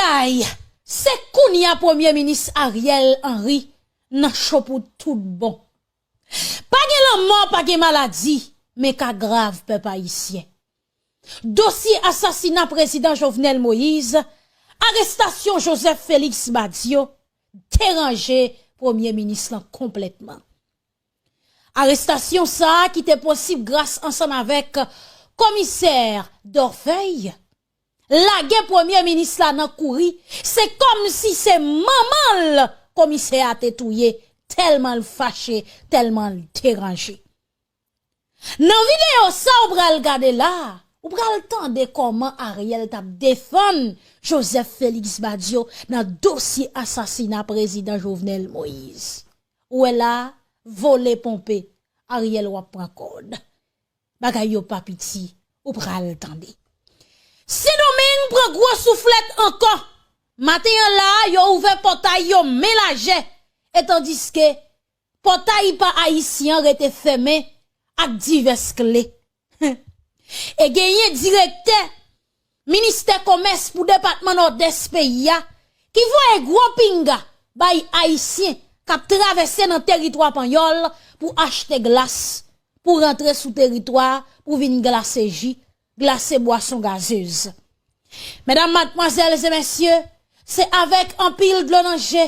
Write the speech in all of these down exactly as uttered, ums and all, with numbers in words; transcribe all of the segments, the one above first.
Ay, se kounye a Premye Minis Ariel Henry nan cho pou tout bon. Pa gen lanmò, pa gen maladi, men ka grav pèp ayisyen. Dosye asasina prezidan Jovenel Moïse, arestasyon Joseph Félix Badio deranje Premye Minis lan konplètman. Arestasyon sa a ki te posib gras ansanm avèk komisè Dorfeuille, lage Premye Minis la nan kouri, se kòmsi se manman l komisè a te touye, tèlman l fache, tèlman l deranje. Nan videyo sa ou pral gade la, ou pral tande kòman Ariel t ap defann Joseph Félix Badio nan dosye asasina prezidan Jovenel Moïse. Ou wè la, vole ponpe, Ariel w ap pran kòd. Bagay yo pa piti, ou pral tande. Sendomeng pran gwo souflèt ankò. Maten an la, yo ouvè pòtay yo men lajè, etandiske pòtay pa ayisyen an rete fèmen ak divès kle. E genyen direktè Ministè Komès pou depatman Nòdès peyi a ki voye gwo pinga bay ayisyen k ap travèse nan teritwa panyòl pou achte glas, pou rantre sou teritwa a, pou vin glase ji, glase bwason gazez. Medam, madmwazèl e mesye, se avèk anpil dlo nan je,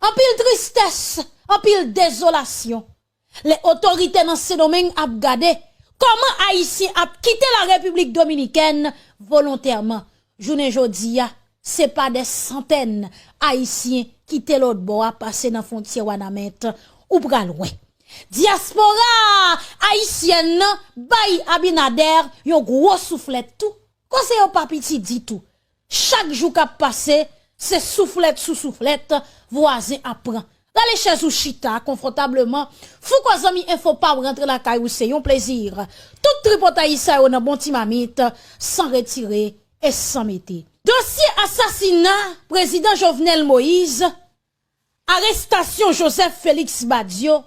anpil tristès, anpil dezolasyon, lè otorite nan Sendomeng ap gade kòman ayisyen ap kite la Repiblik Dominikèn volontèman. Jounen jodi a, se pa dè santèn ayisyen kite lòt bò a pase nan fwontyè Wanament, ou pral wè. Dyaspora ayisyèn nan bay Abinader yon gwo souflèt tou. Koze yo pa piti ditou. Chak jou k ap pase, se souflèt sou souflèt vwazen ap pran. Rale chèz ou chita konfòtableman. Fouco Zanmi Enfo pa w rantre lakay ou, se yon plezi. Tout tripotay sa yo nan bon ti mamit, san retire e san mete. Dosye asasina prezidan Jovenel Moïse, arestasyon Joseph Félix Badio,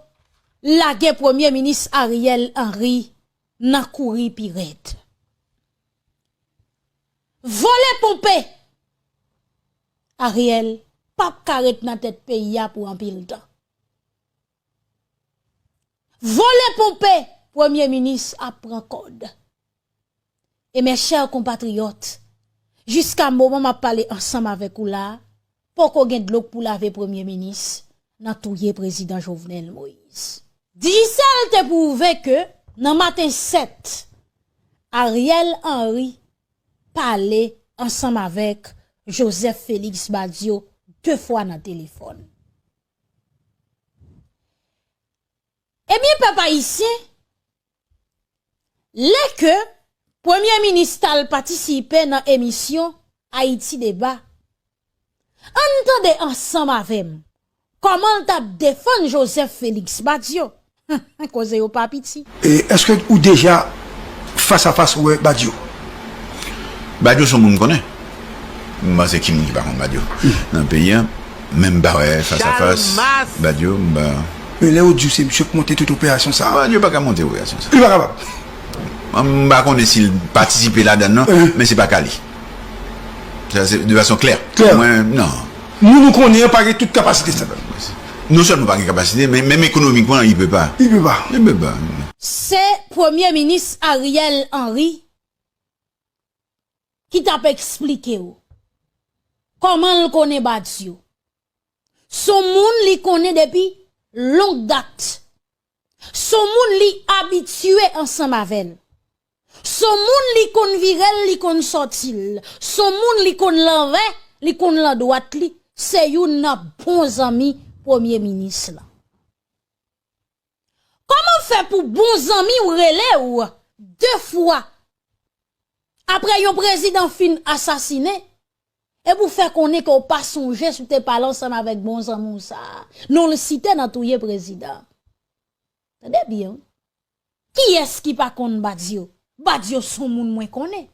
lage Premye Minis Ariel Henry nan kouri pi rèd. Vole ponpe! Ariel p ap ka ret nan tèt peyi a pou anpil tan. Vole ponpe! Premye Minis ap pran kòd. E mes chers compatriotes, jiska moman m ap pale ansanm avèk ou la, poko gen dlo k pou lave Premye Minis nan touye prezidan Jovenel Moïse. Digicel te pwouve ke nan maten sèt, Ariel Henry pale ansanm avèk Joseph Félix Badio de fwa nan telefòn. Ebyen, pèp ayisyen, lè ke Premye Minis t al patisipe nan emisyon Haïti Débat, ann tande ansanm avè m kòman l t ap defann Joseph Félix Badio. Koze yo pa piti. E èske ou deja fas a fas wè Badio? Badio se yon moun m konnen. M panse ki moun ki pa konn Badio nan peyi a. Men m pa wè fas a fas Badio, m pa. Men lè yo di w se misye k monte tout operasyon sa a. Badio pa ka monte operasyon sa a. Li pa kapab. M pa konnen si l patisipe ladan l non, men se pa ka li. Sa se de fason klè. Klè. Mwen, non. Moun ou konnen an pa gen tout kapasite sa. Non sèlman pa gen kapasite, men menm ekonomikman, li pe pa. Li pe pa. Li pe pa. Se Premye Minis Ariel Henry ki t ap eksplike w kòman l konnen Badio. Se yon moun li konnen depi long dat. Se yon moun li abitye ansanm avè l. Se yon moun li konn vire l, li konn sòti l. Se yon moun li konn lanvè, li konn landwat li. Se youn nan bon zanmi Premye Minis lan. Kòman fè pou bon zanmi w rele w de fwa apre yon prezidan fin asasinen, epi w fè konnen ke w pa sonje si w te pale ansanm avèk bon zanmi w sa a, non l site nan touye prezidan an? Tande byen, wi. Kiyès ki pa konn Badio? Badio se yon moun mwen konnen.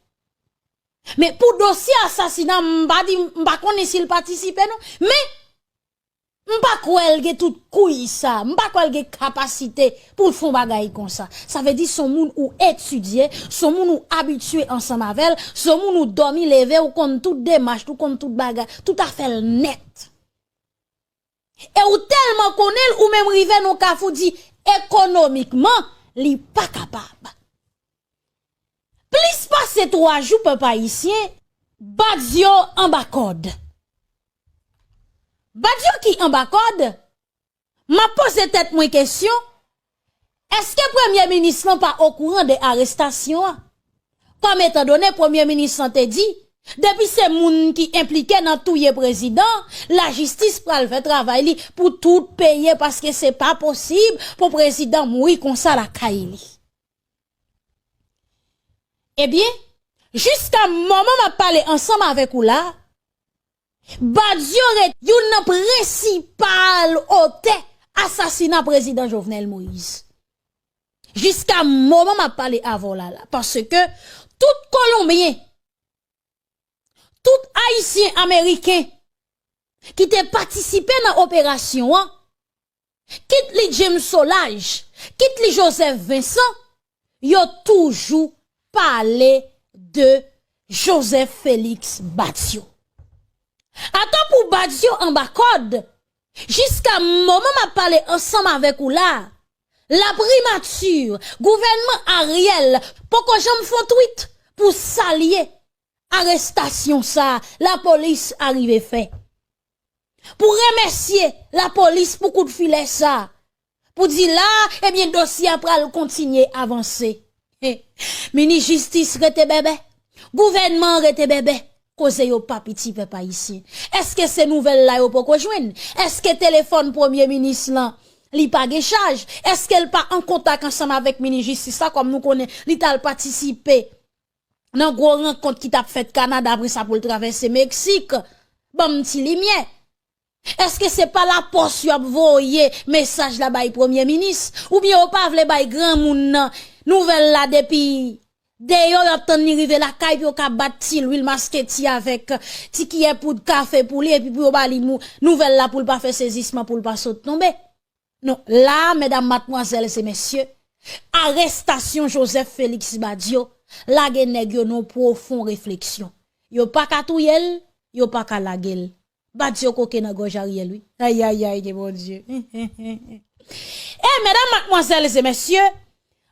Men pou dosye asasina, m pa di, m pa konnen si l patisipe non. Men M pa kwè l gen tout kouy sa, m pa kwè l gen kapasite pou l fè yon bagay konsa. Sa vle di se yon moun ou etidye, se yon moun ou abitye ansanm avè l, se yon moun ou dòmi leve, ou konn tout demach, ou konn tout bagay, tout afè l nèt. E ou tèlman konnen l, ou menm rive nan yon kafou di ekonomikman, li pa kapab. Plis pase twa jou, pèp ayisyen, Badio anba kòd. Badio ki anba kòd, m ap poze tèt mwen kesyon, èske premye minis lan pa okouran de arestasyon an? Kòm etandone premye minis lan te di, depi se moun ki enplike nan touye prezidan, lajistis pral fè travay li pou tout peyi, paske se pa posib pou prezidan mouri konsa lakay li. Ebyen, jiska moman m ap pale ansanm avèk ou la, Badio ret youn nan prensipal otè asasina prezidan Jovenel Moïse. Jiska moman m ap pale avè w la la, paske tout Kolonbyen, tout Ayisyen Ameriken ki te patisipe nan operasyon an, kit li James Solages, kit li Joseph Vincent, yo toujou pale de Joseph Félix Badio. Atan pou Badio anba kòd, jiska moman m ap pale ansanm avèk ou la, la primati, gouvènman Ariel poko janm fè yon tweet pou salye arestasyon sa lapolis arive fè. Pou remèsye lapolis pou kout filè sa. Pou di la, ebyen, dosye a pral kontinye avanse. Minis jistis rete bèbè. Gouvènman an rete bèbè. Koze yo pa piti, pèp ayisyen. Èske se nouvèl la yo poko jwenn? Èske telefòn premye minis lan, li pa gen chaj? Èske l pa an kontak ansanm avèk minis jistis la, kòm nou konnen li t al patisipe nan gwo rankont ki t ap fèt Kanada, apre sa pou l travèse Meksik? Ban m ti limyè. Èske se pa lapòs yo ap voye mesaj la bay premye minis? Oubyen yo pa vle bay granmoun nan nouvèl la depi deyò, y ap tann li rive lakay pou yo ka bat ti lwil masketi avèk ti kiyè poud kafe pou li, epi pou yo ba li mou-, nouvèl la pou l pa fè sezisman, pou l pa sot tonbe? Non, la, medam, madmwazèl e mesye, arestasyon Joseph Félix Badio lage nèg yo nan pwofon refleksyon. Yo pa ka touye l, yo pa ka lage l. Badio koke nan gòj Ariel, wi. Ayayay, ke Bondye. E, medam, madmwazèl e mesye,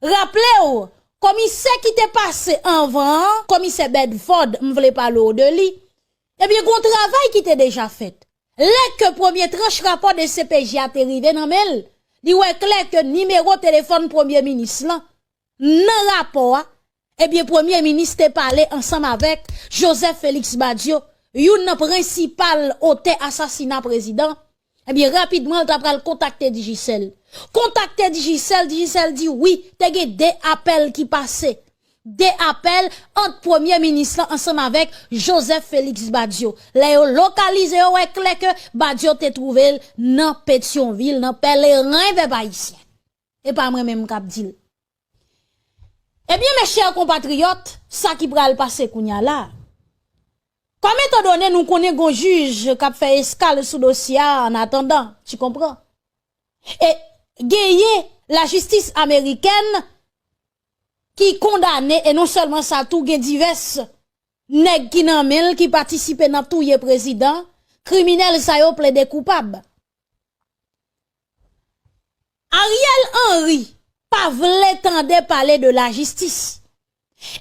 raple w, komisè ki te pase anvan an, komisè Bedford, m vle pale w de li. Ebyen, gon travay ki te deja fèt. Lè ke premye tranch rapò de C P J a te rive nan men l, li wè klè ke nimewo telefòn premye minis lan nan rapò a, ebyen, premye minis te pale ansanm avèk Joseph Félix Badio, youn nan prensipal otè asasina prezidan. Ebyen, rapidman, l ta pral kontakte Digicel. Kontakte Digicel, Digicel di wi, te gen de apèl ki pase. De apèl ant premye minis lan ansanm avèk Joseph Félix Badio. Lè yo lokalize, yo wè klè ke Badio te twouve l nan Petyonvil, nan Pèleren, pèp ayisyen. E pa mwen menm k ap di l. Ebyen, mes chers compatriotes, sa ki pral pase kounye a la. Kòm etandone nou konnen gon jij k ap fè eskal sou dosye a, an atandan, tu comprends? E genyen lajistis amerikèn ki kondane, e non sèlman sa tou, gen divès nèg ki nan men l ki patisipe nan touye prezidan, kriminèl sa yo plede koupab. Ariel Henry pa vle tande pale de lajistis.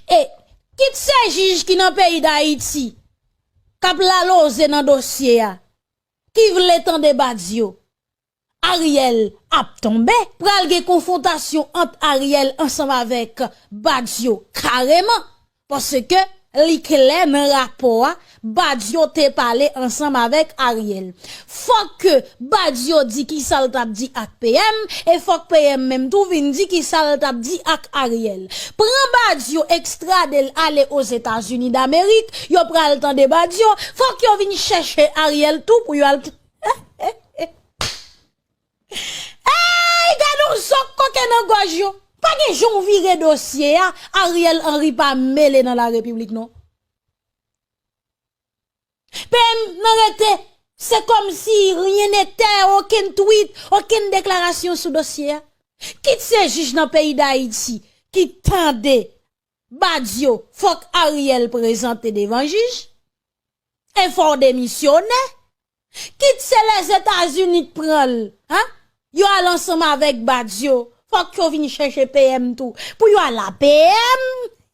E kit se jij ki nan peyi Dayiti k ap laloze nan dosye a, ki vle tande Badio, Ariel ap tonbe. Pral gen konfwontasyon ant Ariel ansanm avèk Badio kareman. Paske li klè nan rapò a, Badio te pale ansanm avèk Ariel. Fòk ke Badio di kisa l t ap di ak P M, e fòk P M menm tou vin di kisa l t ap di ak Ariel. Pran Badio, ekstrade l ale Ozetazini Damerik, yo pral tande Badio, fòk yo vin chèche Ariel tou pou yo al t-, Ey, gade yon zòk koke nan gòj yo. Pa gen jan w vire dosye a, Ariel Henry pa mele nan larepiblik non. P M nan rete Se kòmsi rien n'était, okenn tweet, okenn deklarasyon sou dosye a. Kit se jij nan peyi Dayiti ki tande Badio, fòk Ariel prezante devan jij. E fò w demisyone. Kit se Lèzetazini k pran l, hein? Yo al ansanm avèk Badio. Fòk yo vin chèche P M tou. Pou yo al la P M.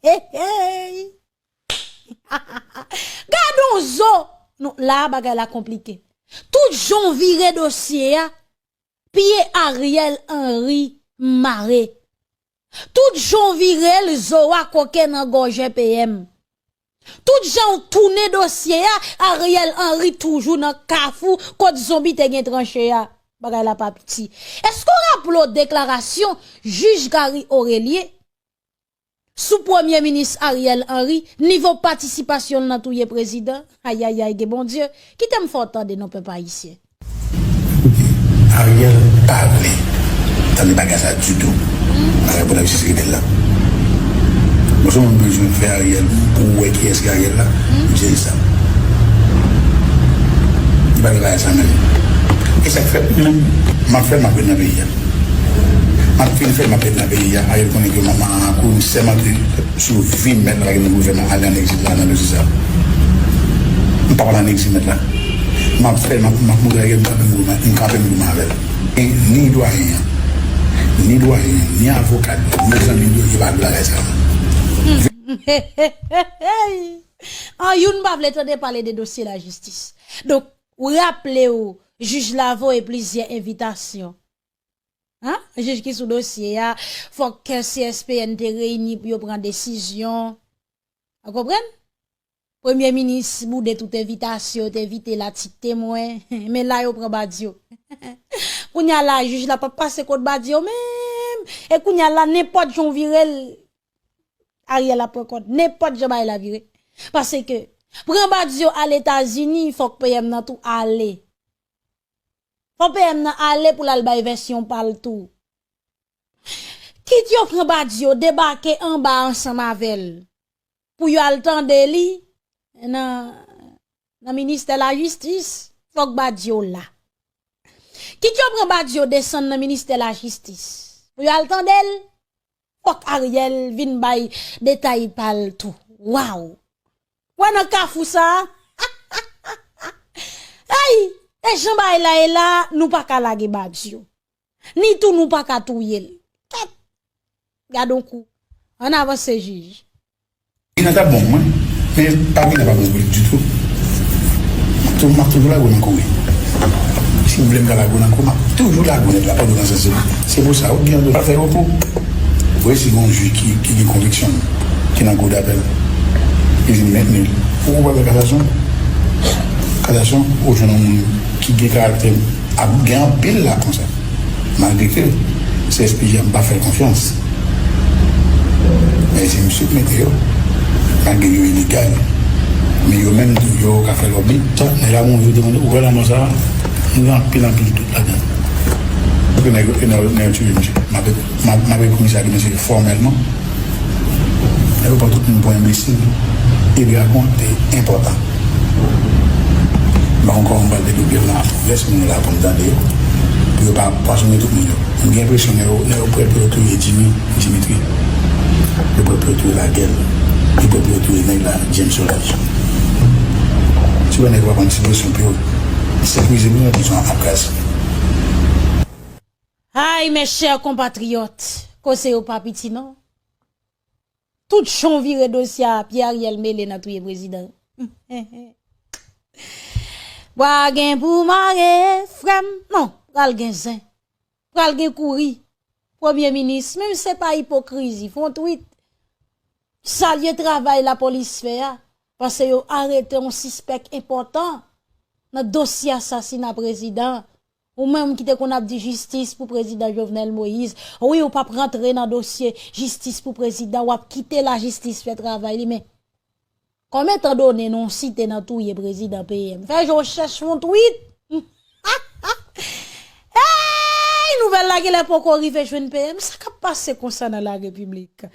Hey, hey. Gad on zo. Non, la bagay la konplike. Tout jan w vire dosye a, pye Ariel Henry mare. Tout jan w vire l, zo a koke nan gòje P M. Tout jan w tounen dosye a, Ariel Henry toujou nan kafou kot zonbi te gen tranche a. Bagay la pa piti. Èske w raple w deklarasyon jij Gary Orélien sou Premye Minis Ariel Henry, nivo patisipasyon l nan touye prezidan? Ayayay, gen Bondye, kite m fè w tande non, pèp ayisyen. Ariel pa vle tande bagay sa ditou. Bagay pou lajistis rete la. Bon, se moun bezwen fè Ariel pou wè kiyès ki Ariel la, m di sa. Li pa vle bagay sa nan li. E sa k fè menm m ap fè m ap ret nan peyi a. M ap fin fè m ap ret nan peyi a. Ariel konnen ke manman an kou m sèmante sou vi m mèt la, pa gen moun pou fè m al an egzil la nan dosye sa. M pa pral an egzil mèt la. M ap fè, m ap, m ap montre Ariel m kanpe m goumen, m kanpe m goumen avè l. E ni dwayen an, ni dwayen an, ni avoka l yo, ni zanmi l yo, yo pa vle bagay sa. An youn pa vle tande pale de dosye lajistis. Donk, ou raple w, jij la voye plizyè envitasyon. Hein? Jij ki sou dosye a, fòk C S P N te reyini pou yo pran desizyon. Ou konprann? Premye minis boude tout envitasyon, te envite l a tit temwen. Men la yo pran Badio. Kounye a la, jij la p ap pase kot Badio menm. E kounye a la, nenpòt jan w vire l, Ariel ap pran kòd. Nenpòt jan bagay la vire. Paske, pran Badio al Etazini, fòk P M nan tou ale. Fò P M nan ale pou l al bay vèsyon pa l tou. Kit yo pran Badio debake anba ansanm avè l pou yo al tande li nan, nan ministè lajistis, fòk Badio la. Kit yo pran Badio desann nan ministè lajistis pou yo al tande l. Fòk Ariel vin bay detay pa l tou. Waw! Wè nan kafou sa a? Ey! E jan bagay la ye la, nou pa ka lage Badio. Ni tou nou pa ka touye l. Kèt! Gad on kou. Ann avanse, jij. Gina t ap bon pou mwen, men pa Gina pa bon pou li ditou. M ap tou, m ap toujou lage w nan kou wi. Si m vle m ka lage w nan kou, m ap toujou lage w nèt la pandan w nan sanse. Se pou sa, ou gen dwa fè repo. Ou wè si gen yon jij ki, ki gen konviksyon ki nan kou dapèl, li di m mentni l. Ou pral fè kasasyon. Kasasyon, ou jwenn yon moun ki gen karaktè, ap gen anpil la konsa. Malgre ke C S P J a m pa fè l konfyans. Men se misye k mete yo. Malgre yo ilegal. Men yo menm tou yo ka fè lòbi. Tan nèg la mouri yo te mande ou wè lanmò sa a. M gen anpil anpil dout ladan. Paske nèg yo, nèg yo, nèg yo tiye misye. M ap, m ap, m ap ekri komisè a demen se fòmèlman. Nèg yo pran tout moun pou enbesil. E dragon te enpòtan. M pa konn kòman m pral devlope l la. Lès moun yo la pou m tande yo. Pou yo pa pwasonnen tout moun yo. M gen enpresyon nèg yo, nèg yo prè pou yo touye Jimmy, Dimitri. Yo prè pou yo touye Lagèl. Yo prè pou yo touye nèg la, James Solage. Si w wè nèg yo pa pran ti presyon pou yo sekirize pou yo, prizon an ap kraze. Ay, mes chers compatriotes, koze yo pa piti non. Tout jan w vire dosye a, pye Ariel mele nan touye prezidan. Bwa gen pou mare, frè m. Non, pral gen zen. Pral gen kouri. Premye minis, menm se pa ipokrizi, fè yon tweet. Salye travay lapolis fè a, paske yo arete yon sispèk enpòtan nan dosye asasina prezidan. Ou menm ki te konn ap di jistis pou prezidan Jovenel Moïse, wi, ou p ap rantre nan dosye jistis pou prezidan, w ap kite lajistis fè travay li, men kòm etandone nou site nan touye prezidan P M, fè je w chèche yon tweet. Hey, nouvèl la genlè poko rive jwenn P M. Sa k ap pase konsa nan la repiblik?